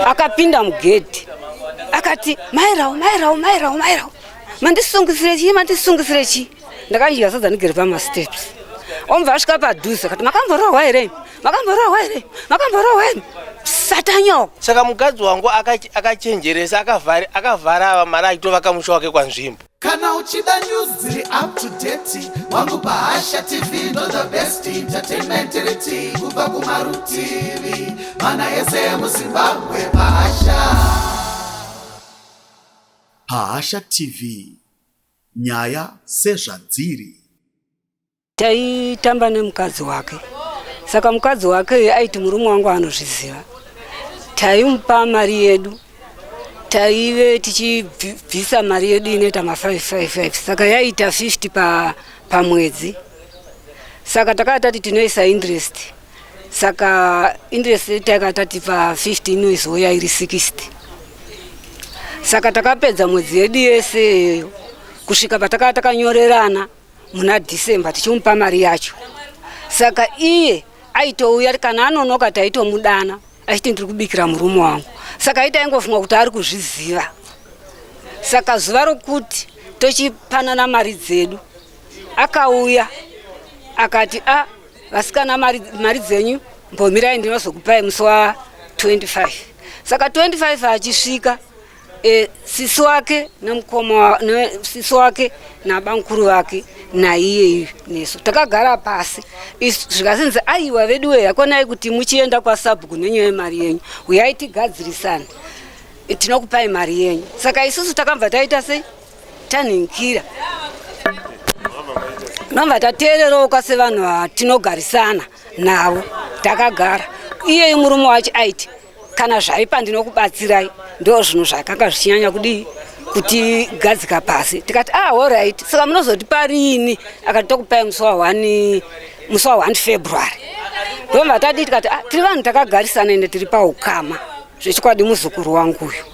Akapinda mugedhi akati, mairau, mairau, mairau, mairau, mandisungisire chii, mandisungisire chii? Ndakadya sadza ndigere pamasteps. Omva asvika padhuze akati, makamborohwa here? Makamborohwa here? Makamborohwa here? Satanyoko. Saka mukadzi wangu akachenjeresa, akavhara ava mari achitovaka musha wake kwanzvimbo. Kana uchida news dziri up to date, wangu paHasha TV ndo the best entertainment riti kubva kumarutivi mana ese emuZimbabwe paHasha. PaHasha TV, nyaya sezvadziri. Taitamba nemukadzi wake, saka mukadzi wake aiti murume wangu anozviziva. Taimupa mari yedu, taive tichibvisa mari yedu inoita ma555, saka yaita 50 pamwedzi. Saka takava tati tinoisa interest, saka interest taka tati pa 50 inoizouya iri 60. Saka takapedza mwedzi yedu yese iyoyo kusvika patakava takanyorerana muna December tichimupa mari yacho. Saka iye aitouya, kana anonoka taitomudana achiti ndiri kubikira murume wangu. Saka aiti aingofunga kuti ari kuzviziva. Saka zuva rokuti tochipanana mari dzedu, akauya akati, a vasikana, mari dzenyu mbomirai, ndinozokupai musi wa25. Saka 25 achisvika, sisi wake nemukoma, sisi wake nabamukuru vake naiye nesu takagara pasi. Zvikasinzi, aiwa veduwe, yakonai kuti muchienda kwasabhuku nenyaya yemari yenyu, uyai tigadzirisane, tinokupai mari yenyu. Saka isusu takabva taita sei, tanhinkira, nobva tateereroka sevanhu vatinogarisana navo. Takagara, iyeyu murume wacho aiti kana zvaipa ndinokubatsirai. Ndo zvinhu zvakanga zvichinyanya kudii kutigadzika pasi. Tikati, ah, alright, saka munozotipa riini? Akati tokupai musi wa1, musi wa1 February. Ndobva tadii, tikati, ah, tiri vanhu takagarisana ende tiri paukama zvechokwadi, muzukuru wangu uyu.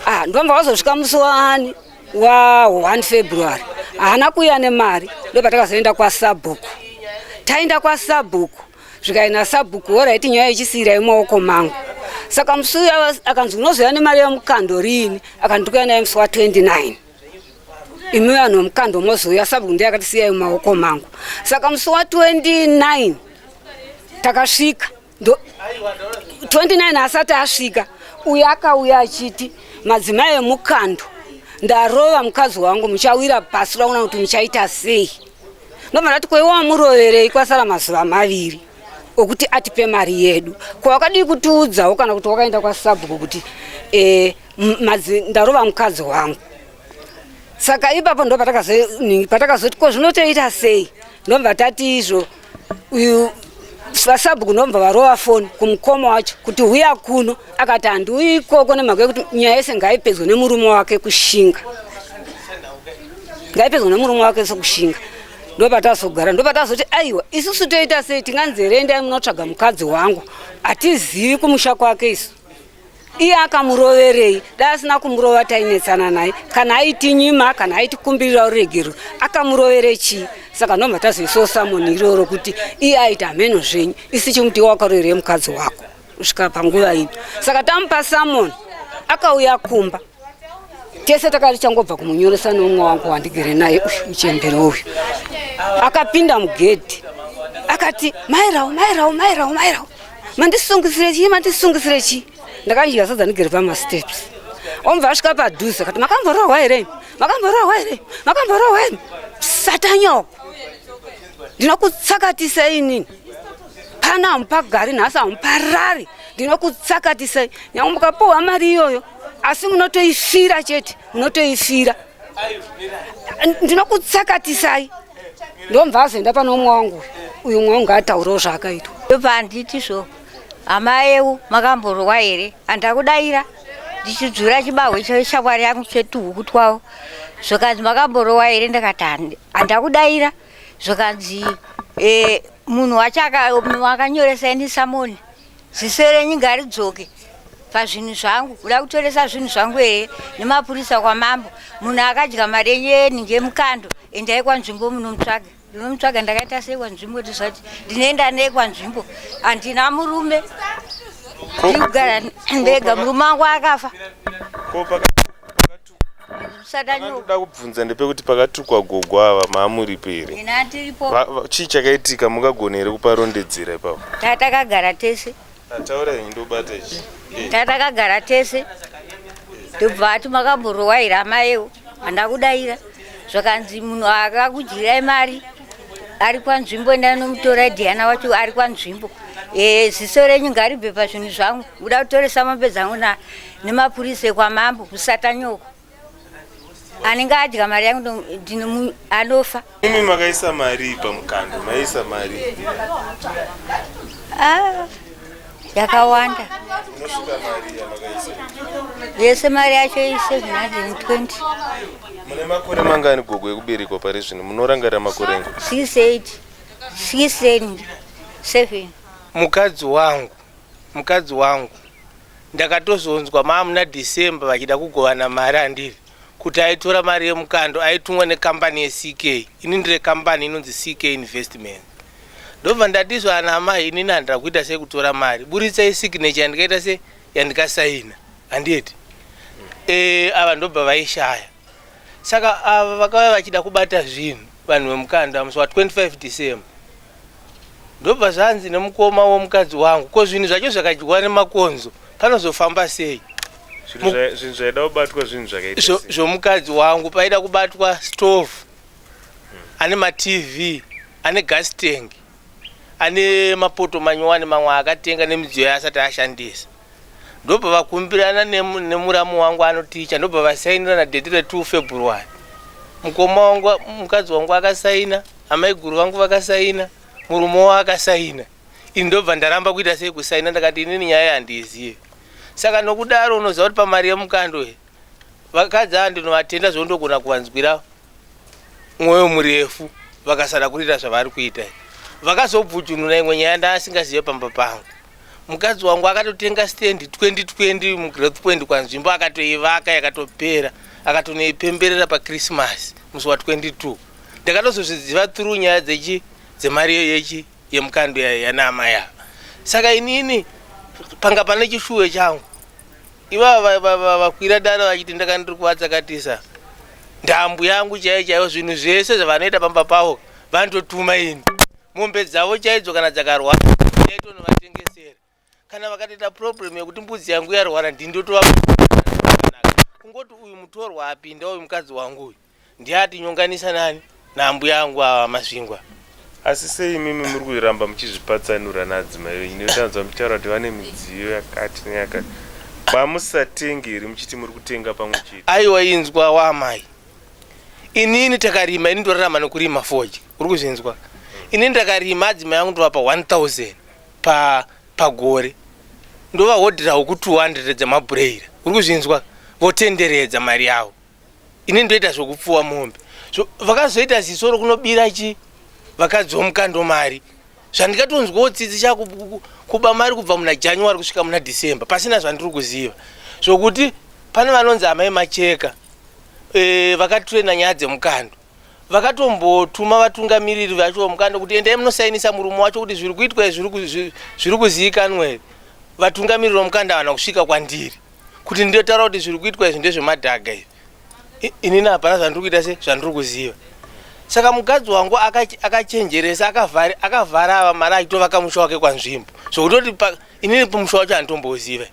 Ah, ndobva wazosvika musi wani wa1 February, haana kuuya nemari. Ndopatakazoenda kwasabhuku. Taenda kwasabhuku, zvikaina sabhuku, alright, nyaya ichisiyirai mumaoko mangu. Saka musi uya akanzi unozoya nemari yemukando riini? Akandikuya naye musi wa29. Imi vanhu vemukando mozouya, sabhuku ndiye akati siyai mumaoko mangu. Saka musi wa29 takasvika. 29 asati asvika, uyo akauya achiti, madzimai emukando, ndarova mukadzi wangu, muchawira pasi raona kuti muchaita sei. Ndobva ndati, kweiwe wamuroverei? Kwasara mazuva 2 okuti atipe mari yedu. Ko wakadii kutiudzawo kana kuti wakaenda kwasabhuku kuti ndarova mukadzi wangu? Saka ipapo ndo patakazoti ko zvinotoita sei. Ndobva tati izvo uyu vasabhuku ndobva varova foni kumukoma wacho kuti huya kuno. Akati handiuyi ikoko nemhaka yekuti nyaya yese ngaipedzwe nemurume wake kushinga, ngaipedzwe nemurume wake sekushinga. Ndopatazogara, ndopatazoti aiwa, isusu toita sei? Tinganzi endai munotsvaga mukadzi wangu, hatizivi kumusha kwake isu. Iye akamuroverei? Dai asina kumurova tainetsana naye, kana aitinyima, kana aitikumbirira ruregero, akamurovere chii? Saka ndobva tazoisawo samoni iroro kuti iye aiti hameno zvenyu, isi chimuti wakaroverei mukadzi wako kusvika panguva ino? Saka tamupa samoni, akauya kumba. Tese takati tichangobva kumunyoresa neumwe wangu wandigere naye uyu muchembere uyu. Akapinda mugedhi akati, mairau, mairau, mairau, mairau, mandisungisire chii, mandisungisire chii? Ndakadya sadza ndigere pamasteps. Omva asvika padhuze akati, makamborohwa here? Makamborohwa here? Makamborohwa here? Satanyoko, ndinokutsakatisai inini pana, hamupagari nhasi, hamuparari, ndinokutsakatisai. Nyange mukapuhwa mari iyoyo, asi munotoifira chete, munotoifira, ndinokutsakatisai. Ndomva azoenda pane umwe wangu uyu, umwe wangu ngaataurawo zvaakaitwa. Ndopanditi zvo, hama yeu, makamborohwa here? Handakudayira, ndichidzura chibahwe cheshamwari yangu chetuhuku twavo. Zvokanzi makamborohwa here? Ndakati handakudayira. Zvokanzi munhu wacho akanyoresa ini samoni, ziso renyu ngaridzoke pazvinhu zvangu, kuda kutoresa zvinhu zvangu here nemapurisa kwamambo? Munhu akadya mari yenyu yeninge mukando, endai kwanzvimbo munomutsvaga. Ndinomutsvaga ndakaita sei kwanzvimbo? Tisati ndinoenda nei kwanzvimbo, handina murume. Ndikugara ndega, murume wangu akafa. Ndoda kubvunza ndepekuti pakatukwa gogo ava maamuripo here? Ina tiripo. Chii chakaitika mungagona here kuparondedzera ipapo? Tatakagara tese. Taura henyu ndobata ichi. Tatakagara tese. Ndobva ati makamborowa here amaiwo? Handakudaira. Zvakanzi munhu akakudyirai mari ari kwanzvimbo ndanomutora Diana wacho ari kwanzvimbo. Eh, ziso renyu ngaribve pazvinhu zvangu. Uda kutoresa mombe dzangu na nemapurisa ekwamambo kusatanyoko. Anenge adya mari yangu anofa. Imi makaisa mari pamukando, maisa mari. Ah, yakawanda. Inosvika mari yamakaisa. Yese mari yacho i720. Mune makore mangani gogo ekuberekwa pari zvino? Munorangarira makore enyu? 68 67. Mukadzi wangu, mukadzi wangu ndakatozonzwa maamuna December vachida kugovana mari handiri kuti aitora mari yemukando aitumwa nekambani yeCK. Ini ndire kambani inonzi CK Investment. Ndobva ndatiswa ana amai inini handira kuita sei kutora mari. Buritsai signature yandikaita sei yandikasaina. Handiti? E, ava ndobva vaishaya. Saka ava vakauya vachida kubata zvinhu vanhu vemukando musi wa 25 December. Ndobva zvanzi nemukoma womukadzi wangu, ko zvinhu zvacho zvakadyiwa nemakonzo panozofamba sei? Zvinhu zvaida kubatwa zvinhu zvakaita sei? Zvomukadzi wangu paida kubatwa stove, ane maTV, ane gas tank, ane mapoto manyowani mamwe akatenga nemidziyo yaasati ashandisa. Ndobva vakumbirana nemuramu wangu anoticha, ndobva vasainirana date re2 February. Mukoma wangu, mukadzi wangu akasaina, amaiguru vangu vakasaina, murume wavo akasaina. Ini ndobva ndaramba kuita sei kusaina, ndakati inini nyaya handiizive. Saka nokudaro unoziva kuti pamari yemukando iyi vakadzi ava ndinovatenda zvondogona kuvanzwira mwoyo murefu vakasada kuita zvavari kuita. Vakazobvujunura imwe nyaya ndaasingazive pamba pangu. Mukadzi wangu akatotenga stand 2020 muGrowth Point kwanzvimbo, akatoivaka yakatopera, akatonoipemberera paChristmas musi wa 22. Ndakatozozviziva through nyaya dzechi dzemari yechi yemukando yana amai ava. Saka inini panga pane chishuwo changu ivava vakwira dare vachiti ndaka ndiri kuvatsakatisa ndambu yangu chaiyo chaiyo, zvinhu zvese zvavanoita pamba pavo vanototuma ini. Mombe dzavo chaidzo kana dzakarwara ndaitonovatengesera. Kana vakatoita problem yekuti mbudzi yangu yarwara ndindotova kungoti uyu mutorwa apinda uyu mukadzi wangu uyu ndiye atinyonganisa nani naambuya yangu ava Masvingwa. Asi sei imimi muri kuramba muchizvipatsanura naadzimai venyu? Ndinotanzwa muchitaura kuti vane midziyo yakati neyakati. Mamusatengi here muchiti muri kutenga pamwe chete? Aiwa inzwa waamai. Inini takarima, ini ndorarama nokurima fodya. Uri kuzvinzwa? Inini ndakarima adzimai angu ndovapa 1000 pa pagore. Ndovahodhera huku 200 dzemabhureira. Uri kuzvinzwa? Votenderedza mari yavo. Ini ndoita zvokupfuwa mombe. So, vakazoita ziso rokunobira chi vakadzi vomukando mari. Zvandikatonzwawo tsitsi chakuba mari kubva muna January kusvika muna December pasina zvandiri kuziva. Zvokuti pane vanonzi amai Macheka e, vakatraina nyaya dzemukando. Vakatombotuma vatungamiriri vacho vomukando kuti endai munosainisa murume wacho kuti zviri kuitwa izvi zviri kuzivikanwa here. Vatungamiriri vomukando havana kusvika kwandiri kuti ndinotaura kuti zviri kuitwa izvi ndezvemadhaga izvi. Inini hapana zvandiri kuita se zvandiri kuziva. Saka mukadzi wangu akachenjeresa akavhara ava mari achitovaka musha wake kwanzvimbo. Zvokutoti inini musha wacho handitomboziva.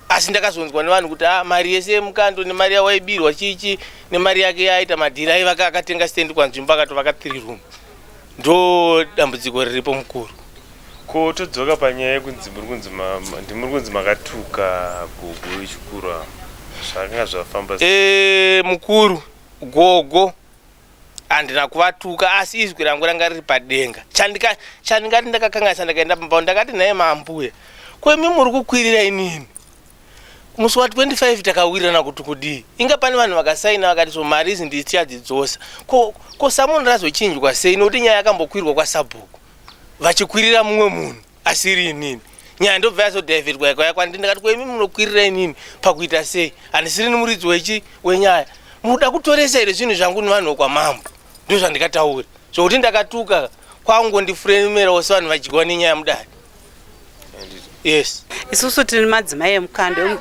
Asi ndakazonzwa nevanhu kuti ah, mari yese yemukando nemari yawaibirwa chichi nemari yake yaaita madhiri aivaka akatenga stand kwanzvimbo akatovaka 3 room. Ndo dambudziko riripo mukuru. Ko todzoka panyaya yekunzi muri kunzi ndimuri kunzi makatuka gogo vechikuru ava. Zvakanga zvafamba sei? E, mukuru gogo handina kuvatuka asi izwi rangu ranga riri padenga. Chandingati ndakakanganisa ndakaenda pamba ndakati nhai maambuya ko imi muri kukwirira inini musi wa 25 takawirirana kuti kudii inga pane vanhu vakasaina vakati so mari idzi ndichadzidzosa ko, ko samoni razochinjwa sei nokuti nyaya yakambokwirwa kwasabhuku vachikwirira mumwe munhu asiri inini nyaya ndobva yazodhivhetwa yakauya kwandiri ndakati ko imi munokwirira inini pakuita sei handisirini muridzi wechi wenyaya muda kutoresa here zvinhu zvangu nevanhu vekwamambo ndozvandikataura zvokuti ndakatuka kwangondifuremerawo sevanhu vadyiwa nenyaya mudare. Yes. Isusu tiri madzimai emukando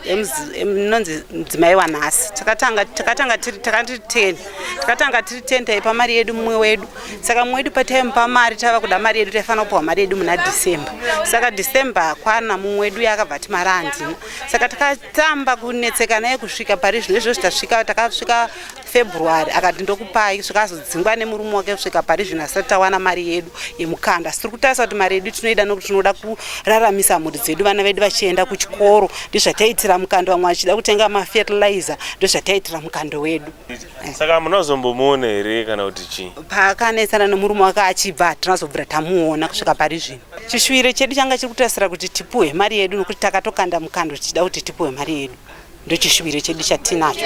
inonzi mudzimai wanhasi. Takatanga takatanga tiri takati 10, takatanga tiri 10. Taipa mari yedu mumwe wedu. Saka mumwe wedu pataimupa mari, tava kuda mari yedu, taifanira kupiwa mari yedu muna December. Saka December kwana, mumwe wedu yakabva ati mari handina. Saka takatamba kunetseka naye kusvika pari zvino izvozvi. Tasvika, takasvika February, akati ndokupai. Kusvika azodzingwa nemurume wake, kusvika pari zvino asati tawana mari yedu yemukanda. Asi tiri kutarisa kuti mari yedu tinoida, nokuti tinoda kuraramisa mhuri dzedu, vana vedu vachienda kuchikoro. Ndizvataiitira mukando. Vamwe vachida kutenga mafertilizer, ndozvataiitira mukando wedu. Saka munozombomuona here kana kuti chii? Paakanetsana nemurume wake achibva, hatinazobvira tamuona kusvika pari zvino. Chishuviro chedu changa chiri kutarisira kuti tipuhwe mari yedu, nokuti takatokanda mukando tichida kuti tipuhwe mari yedu. Ndochishuviro chedu chatinacho.